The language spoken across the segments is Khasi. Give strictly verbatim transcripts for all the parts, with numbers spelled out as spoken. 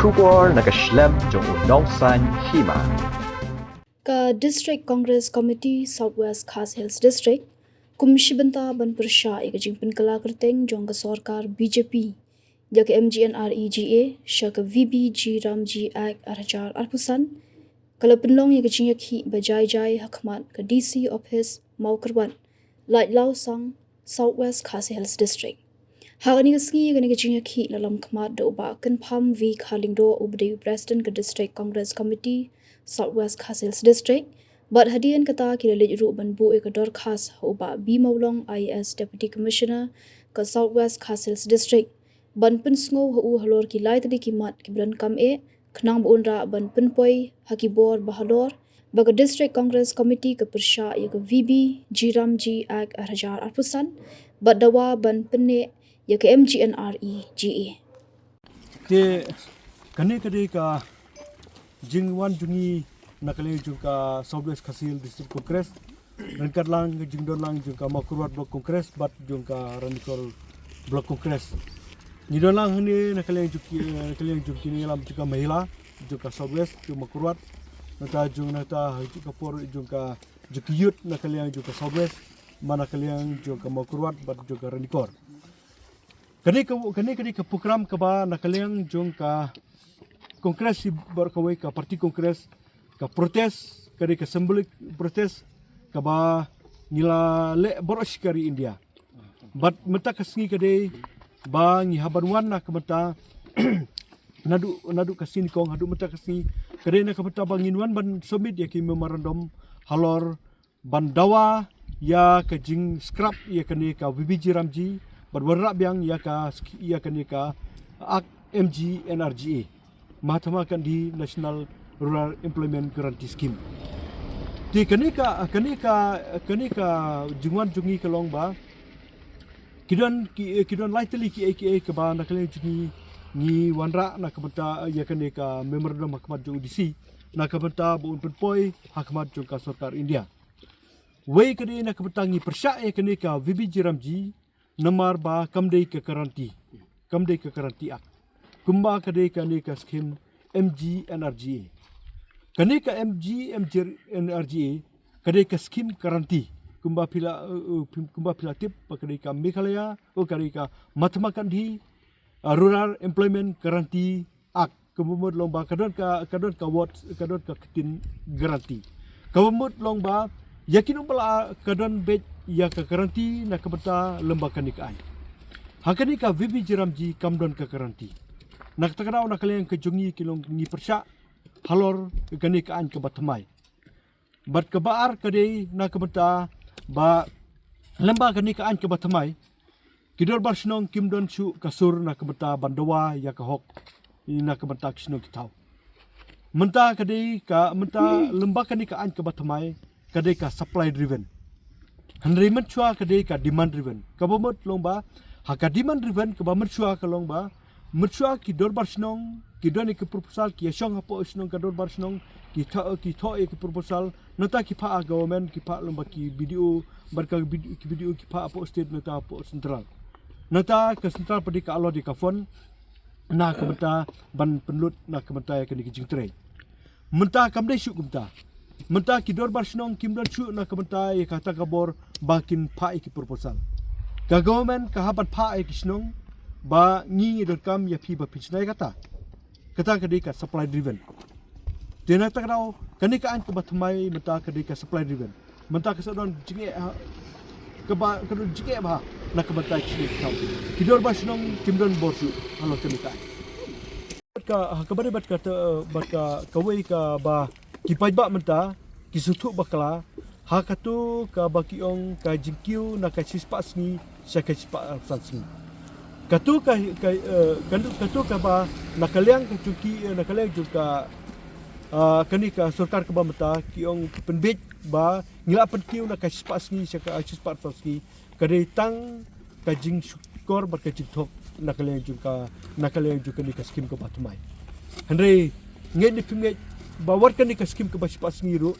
Khubor na ka shlem jong u nongsaiñ hima. Ka District Congress Committee South West Khasi Hills District kum shi bynta ban pyrshah ïa ka jingpynkylla kyrteng jong ka sorkar B J P ïa ka M G N R E G A sha ka V B G Ramji Act ar hajar arphew san, ka la pynlong ïa ka jingïakhih ba jai jai ha khmat ka D C office Mawkyrwat, Laitlawsang, South West Khasi Hills District. Ha kane ka sngi ïa kane ka jingïakhih la lam khmat da u Bah Kynpham V Kharlyngdoh, uba dei u President ka District Congress Committee South West Khasi Hills District. Bad hadien kata ki la leit ruh ban buh ïa ka dorkhas ha u Bah B Mawlong, I A S Deputy Commissioner ka South West Khasi Hills District, ban pynsngew ha u halor ki lai tylli ki mat kiba donkam eh, khnang ba un rah ban pynpoi ha ki bor ba halor ba ka District Congress Committee ka pyrshah ïa ka V B G Ramji Act ar hajar arphew san bad dawa ban pynneh ïa ka M G N R E G A. Te kane ka dei ka jingwan jong ngi na ka liang jong ka South West Khasi Hills District Congress, ryngkat lang ka jingdon lang jong ka Mawkyrwat Block Congress bad jong ka Ranikor Block Congress. Ngi don lang hangne na ka liang jong ki, na ka liang jong kine ki ïalam jong ka mahila jong ka South West, jong Mawkyrwat, nangta jong, nangta ha ka por jong ka, jong ki youth na ka liang jong ka South West, bad na ka liang jong ka Mawkyrwat bad jong ka Ranikor. Kane ka, kane ka dei ka program kaba na ka liang jong ka Congress, hi baroh kawei ka party Congress, ka protest, ka dei ka symbolic protest kaba ngi la leh baroh shi ka ri India. Bad mynta ka sngi ka dei ba ngi hap ban wan na ka bynta naduh, naduh ka sngi nyngkong haduh mynta ka sngi, ka dei na ka bynta ba ngin wan ban submit ïa ki memorandum halor ban dawa ïa ka jing scrap ïa kane ka V B G Ramji, bad wanrah biang ïa ka sk-, ïa kane ka Act M G N R G A, Mahatma Gandhi National Rural Employment Guarantee Scheme. Te kane ka, kane ka, kane ka jingwan jong ngi ka long ba ki don ki, ki don lai tylli kiei kiei kaba na ka liang jong ngi ngi wanrah na ka bynta ïa kane ka memorandum ha khmat jong u D C, na ka bynta ba un pynpoi ha khmat jong ka sorkar India. Wei ka dei na ka bynta ngi pyrshah ïa kane ka V B G Ramji, namar ba kam dei ka guarantee, kam dei ka guarantee act, kumba ka dei kane ka scheme M G N R G A. Kane ka M G, M G N R G A ka dei ka scheme guarantee, kumba phi la, uh, uh, kumba phi la tip ba ka dei ka Meghalaya, oh, ka dei ka Mahatma Gandhi, uh, Rural Employment Guarantee Act, kaba mut long ba ka don ka, ka don ka word, ka don ka ktien guarantee. Kaba mut long ba ïa kino ba la ka don beit ïa ka guarantee na ka bynta lem bad kane ka aiñ. Ha kane ka V B G Ramji kam don ka guarantee. Na kata ka daw na ka liang ka jong ngi ki long ngi pyrshah halor kane ka aiñ kaba thymmai. Bad kaba ar ka dei na ka bynta ba lem bad kane ka aiñ kaba thymmai, ki dorbar shnong kim don shuh ka sur na ka bynta ban dawa ïa ka hok na ka bynta ki shnong ki thaw. Mynta ka dei ka, mynta lem bad kane ka aiñ kaba thymmai ka dei ka supply driven. Hynrei mynshuwa ka dei ka demand driven. Kaba mut long ba ha ka demand driven kaba mynshuwa ka long ba mynshuwa ki dorbar shnong ki don ïa ki proposal, ki ïashong hapoh shnong ka dorbar shnong, ki thoh, ki thoh ïa ki proposal, nangta ki phah ha government, ki phah lem bad ki B D O, bad ka B D O, ki B D O ki phah hapoh state, nangta hapoh central. Nangta ka central pat ka allot ïa ka fund na ka bynta ban pynlut na ka bynta ïa kane ka jingtrei. Mynta kam dei shuh kumta. Mynta ki dorbar shnong kim don shuh na ka bynta ïa kata ka bor ba kin phah ïa ki proposal. Ka government ka hap ban phah ïa ki shnong ba ngi ngi donkam ïa phi ba phin shna ïa kata. Kata ka dei ka supply driven. Te na kata ka daw kane ka aiñ kaba thymmai mynta ka dei ka supply driven. Mynta ka sa don jingeh ha, kaba, ka don jingeh bha na ka bynta ki shnong ki thaw. Ki dorbar shnong kim don bor shuh halor kane ka aiñ. Bad ka, ha kaba dei bad ka, bad ka, kawei kaba ki paidbah mynta ki sngewthuh bakla ha kato kaba ki ong ka jingkiew na ka shispah sngi sha ka shispah arphew san sngi. Kato ka, ka, eh, kato, kato kaba na ka liang ka jong ki, eh, na ka liang jong ka, ah, kane ka sorkar kaba mynta ki ong pynbeit ba ngi la pynkiew na ka shispah sngi sha ka shispah arphew san sngi. Ka dei tang ka jingshukor bad ka jingthok na ka liang jong ka, na ka liang jong kane ka skim kaba thymmai. Hynrei ngeit ne phim ngeit ba wat kane ka skim kaba shispah sngi ruh,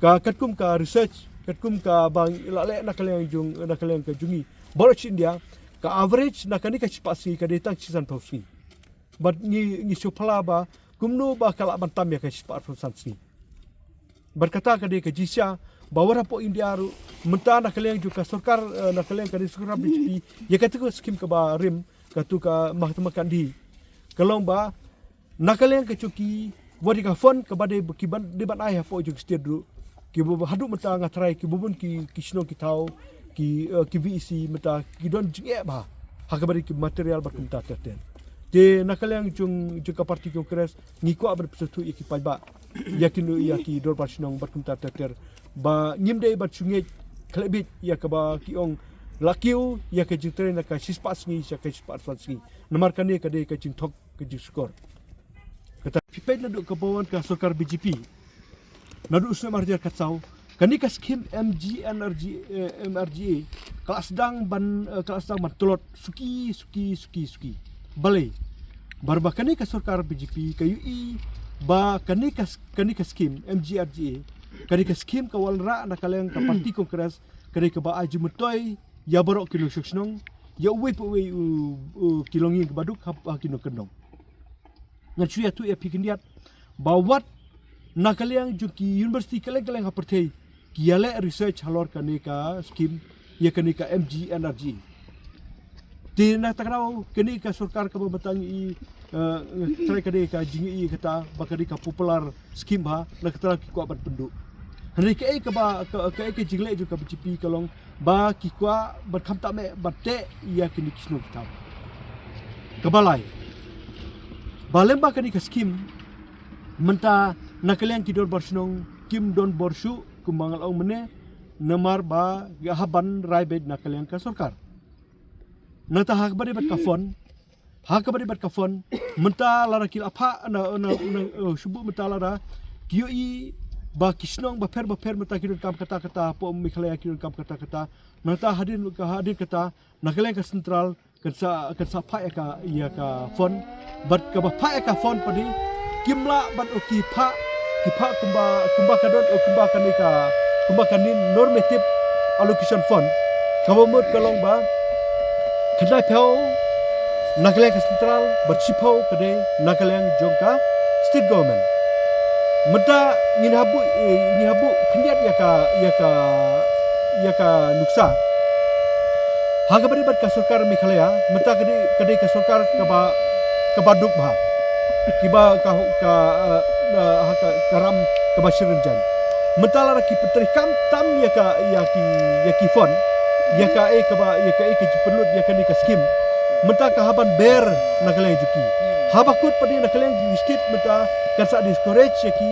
ka katkum ka research, katkum kaba la leh na ka liang jong, na ka liang ka jong ngi baroh shi India, ka average na kane ka shispah sngi ka dei tang shisanphew sngi. Bad ngi ngi shu pala ba kumno ba ka lah ban tam ïa ka shispah arphew san sngi. Bad kata ka dei ka jingshisha ba wat hapoh India ruh mynta na ka liang jong ka sorkar, eh, na ka liang ka dei sorkar B J P ïa katu ka skim kaba rim, katu ka Mahatma Gandhi, ka long ba na ka liang ka jong ki, wat ïa ka fund kaba dei ki ban dei ban ai hapoh jong ka state ruh, kiba haduh mynta nga tharai kiba bun ki ki shnong ki thaw, ki, eh, ki V E C mynta ki don jingeh bha ha kaba dei ki material bad kumta ter ter. Te na ka liang jong jong ka party Congress ngi kwah ban pynsngewthuh ïa ki paidbah, ïa kino ïa ki dorbar shnong bad kumta ter ter, ba ngim dei ban shu ngeit khlem bit ïa kaba ki ong la kiew ïa ka jingtrei na ka shispah sngi sha ka shispah arphew san sngi. Namar kane ka dei ka jingthok ka jingshukor. Kata phi peit naduh kaba wan ka sorkar B J P, naduh u snem ar hajar khatsaw, kane ka skim M G N R G, eh, M R G A ka la sdang ban, eh, ka la sdang ban tlot suki suki suki suki. Balei? Namar ba kane ka sorkar B J P ka ïohi ba kane ka, kane ka skim M G N R G A, kane ka skim ka wanrah na ka liang ka party Congress, kane kaba ai jingmyntoi ïa baroh ki nongshong shnong, ïa uwei pa uwei u, u ki longïing kiba duk ha, ha ki nongkyndong. Ngan shu ïathuh ïa phi khyndiat ba wat na ka liang jong ki university kylleng kylleng ha pyrthei ki ïaleh research halor kane ka skim, ïa kane ka M G N R G A. Te na kata ka daw kane ka sorkar kaba mynta ngi i, eh, trai ka dei ka jingïohi kata ba ka dei ka popular skim bha, na kata ki kwah ban pynduh. Hynrei kaei kaba, ka, kaei ka jingleh jong ka B J P ka long ba ki kwah ban khamtam eh ban teh ïa kine ki shnong ki thaw. Kaba lai, ba lem ba kane ka skim mynta na ka liang ki dorbar shnong kim don bor shuh kumba nga la ong mynne, namar ba ha ban rai beit na ka liang ka sorkar. Nangta ha kaba dei bad ka fund, ha kaba dei bad ka fund, mynta lada ki la phah na, na, na, eh, shu buh mynta lada ki ïohi ba ki shnong bapher bapher mynta ki donkam katta katta, hapoh Meghalaya ki donkam katta katta. Nangta hadien ka, hadien kata na ka liang ka central kan sa, kan sa phah ïa ka, ïa ka fund. Bad kaba phah ïa ka fund pat de kim lah ban, oh, ki phah, ki phah kumba, kumba ka don, oh, kumba kane ka, kumba kane normative allocation fund. Kaba mut ka long ba khyndai phew na ka liang ka central bad shiphew ka dei na ka liang jong ka state government. Mynta ngin hap buh, eh, ngin hap buh khyndiat ïa ka, ïa ka, ïa ka nuksa. Ha kaba dei bad ka sorkar Meghalaya mynta ka dei, ka dei ka sorkar kaba, kaba duk bha, kiba ka, ka, eh, eh, ha ka, ka ram kaba shirin jaiñ. Mynta lada ki pyntreikam tam ïa ka, ïa ki, ïa ki fund, ïa kaei kaba, ïa kaei ka jingpynlut ïa kane ka skim, mynta ka ha ban ber na ka liang jong ki. Haba kut pat de na ka liang jong ki state mynta kan sa discourage ïa ki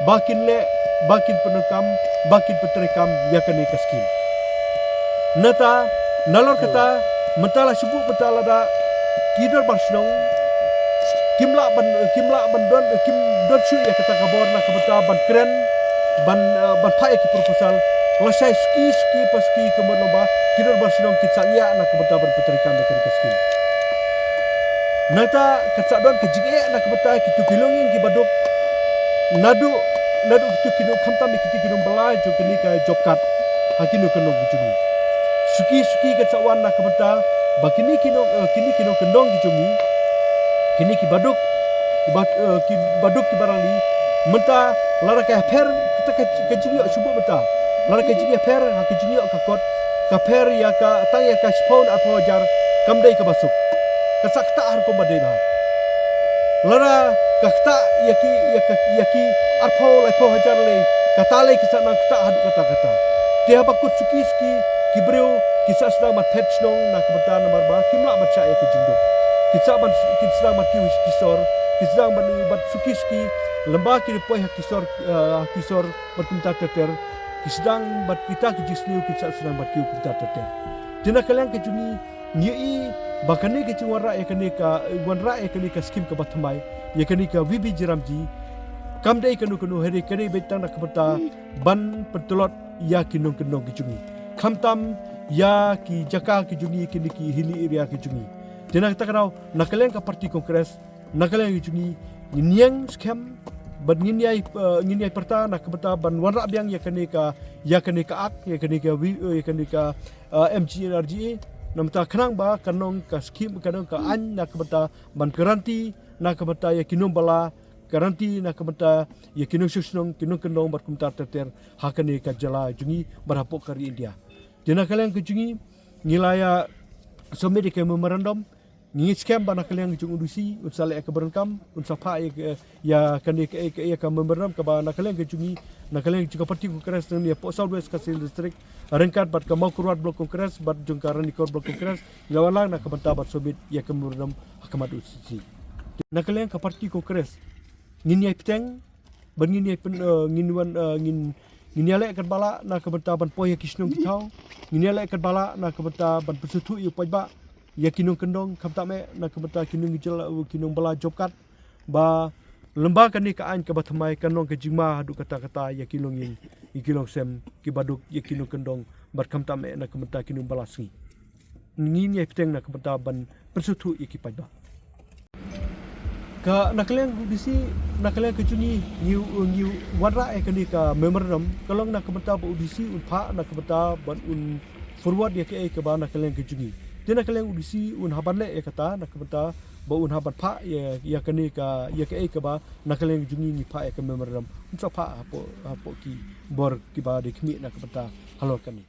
ba kin leh, ba kin pyndonkam, ba kin pyntreikam ïa kane ka skim. Nangta nalor kata mynta la shu buh mynta lada ki dorbar shnong kim lah ban, kim lah ban don, kim don shuh ïa kata ka bor na ka bynta ban kren, ban, eh, ban phah ïa ki proposal. Lashai suki suki pa suki ka mut long ba ki dorbar shnong kin sa ngiah na ka bynta ban pyntreikam ïa kane ka skim. Nangta kan sa don ka jingeh na ka bynta kito ki longïing kiba duk, naduh, naduh kito ki nong, khamtam ïa kito ki nongbylla jong kane ka job card ha ki nongkyndong ki jong ngi. Suki suki kan sa wan na ka bynta ba kine ki nong, eh, kine ki nongkyndong ki jong ngi, kine kiba duk, kiba, eh, kiba duk kiba rangli, mynta lada ka ïapher kata ka, ka jingïoh shu buh mynta, lada ka jingïapher ha ka jingïoh ka kot ka pher ïa ka, tang ïa ka shiphew ne arphew hajar, kam dei kaba suk. Ka sa ktah ha rukom ba dei bha. Lada ka ktah ïa ki, ïa ka, ïa ki arphew laiphew hajar lei, kata lei ki sa nang ktah haduh katta katta. Te haba kut suki suki ki briew ki sa sdang ban phet shnong na ka bynta namar ba kim lah ban shah ïa ka jingduk. Ki sa ban, ki sdang ban kiew ha ki sor, ki sdang ban, ban suki suki lymba ki poi ha ki sor, eh, ha ki sor bad kumta ter ter. Ki sdang bad kita ki jingsniew ki sa sdang bad kiew kumta ter ter. Te na ka liang ka jong ngi, ngi ïohi ba kane ka jingwanrah ïa kane ka, wanrah ïa kane ka skim kaba thymmai, ïa kane ka V B G RAM G, kam dei kano kano, hynrei ka dei beit tang na ka bynta ban pyntlot ïa ki nongkyndong ki jong ngi, khamtam ïa ki jaka ki jong ngi, kine ki hilly area ki jong ngi. Te na kata ka daw na ka liang ka party Congress, na ka liang ka jong ngi, ngin ïeng skhem bad ngin ïai, eh, ngin ïai pyrta na ka bynta ban wanrah biang ïa kane ka, ïa kane ka act, ïa kane ka wi-, eh, ïa kane ka, eh, M G N R G A. Namar kata khnang ba kan long ka skim, kan long ka aiñ na ka bynta ban guarantee na ka bynta ïa ki nongbylla, guarantee na ka bynta ïa ki nongshong shnong, ki nongkyndong bad kumta ter ter ha kane ka jylla jong ngi bad hapoh ka ri India. Te na ka liang ka jong ngi ngi la ïa submit ïa ka memorandum. Ngi ngeit skhem ba na ka liang ka jong u D C un sa leh ïa ka bynta kam, un sa phah ïa ka, ïa kane ka, ïa ka, ïa ka memorandum kaba na ka liang ka jong ngi, na ka liang ka jong ka party Congress ngi hapoh South West Khasi Hills District ryngkat bad ka Mawkyrwat Block Congress bad jong ka Ranikor Block Congress, ngi la wan lang na ka bynta ban submit ïa ka memorandum ha khmat u D C. Na ka liang ka party Congress ngin ïai bteng bad ngin ïai pyn, eh, ngin wan, eh, ngin, ngin ïaleh katba lah na ka bynta ban poi ïa ki shnong ki thaw. Ngin ïaleh katba lah na ka bynta ban pynsngewthuh ïa u paidbah, ïa ki nongkyndong, khamtam eh na ka bynta ki nong, ki nongbylla job card. Ba lyngba kane ka aiñ kaba thymmai kan long ka jingma haduh katta katta ïa ki longïing, ïa ki longsem, ki baduk, ïa ki nongkyndong bad khamtam eh na ka bynta ki nongbylla sngi. Ngin ïai bteng na ka bynta ban pynsngewthuh ïa ki paidbah. Ka na ka liang u D C, na ka liang ka jong ngi, ngi, ngi wanrah ïa kane ka memorandum ka long na ka bynta ba u D C un phah na ka bynta ban un forward ïa kaei kaba na ka liang ka jong ngi. Te na ka liang u D C un hap ban leh ïa kata na ka bynta ba un hap ban phah ïa, ïa kane ka, ïa kaei kaba na ka liang ka jong ngi ngi phah ïa ka memorandum, un sa phah hapoh, hapoh ki bor kiba dei khmih na ka bynta halor kane.